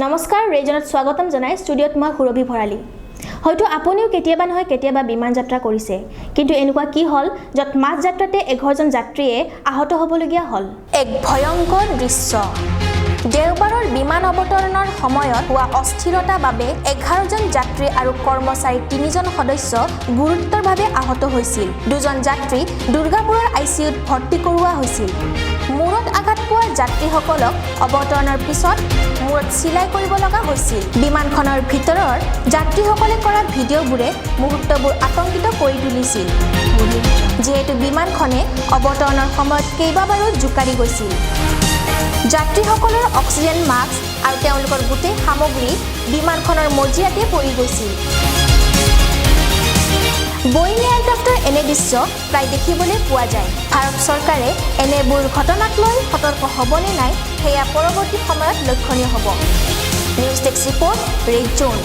নমস্কাৰ, ৰেজনত স্বাগতম জনাই ষ্টুডিঅ'ত মই সুৰভি ভৰালী। হয়তো আপুনিও কেতিয়াবা নহয় কেতিয়াবা বিমান যাত্ৰা কৰিছে, কিন্তু এনেকুৱা কি হ'ল য'ত মাজ যাত্ৰাতে 11জন যাত্ৰীয়ে আহত হ'বলগীয়া হ'ল? এক ভয়ংকৰ দৃশ্য। দেওবাৰৰ বিমান অৱতৰণৰ সময়ত হোৱা অস্থিৰতাৰ বাবে 11জন যাত্ৰী আৰু কৰ্মচাৰী তিনিজন সদস্য গুৰুতৰভাৱে আহত হৈছিল। দুজন যাত্ৰী দুৰ্গাপুৰৰ আইচিইউত ভৰ্তি কৰোৱা হৈছিল। মূৰত আঘাত পোৱা যাত্ৰীসকলক অৱতৰণৰ পিছত মূৰত চিলাই কৰিব লগা হৈছিল। বিমানখনৰ ভিতৰৰ যাত্ৰীসকলে কৰা ভিডিঅ'বোৰে মুহূৰ্তবোৰ আতংকিত কৰি তুলিছিল, যিহেতু বিমানখনে অৱতৰণৰ সময়ত কেইবাবাৰো জোকাৰি গৈছিল। যাত্ৰীসকলৰ অক্সিজেন মাস্ক আৰু তেওঁলোকৰ গোটেই সামগ্ৰী বিমানখনৰ মজিয়াতে পৰি গৈছিল। বয়িং এয়াৰক্ৰাফ্টৰ এনে দৃশ্য প্ৰায় দেখিবলৈ পোৱা যায়। ভাৰত চৰকাৰে এনেবোৰ ঘটনাক লৈ সতৰ্ক হ'বনে নাই, সেয়া পৰৱৰ্তী সময়ত লক্ষণীয় হ'ব। News desk report, Red Zone.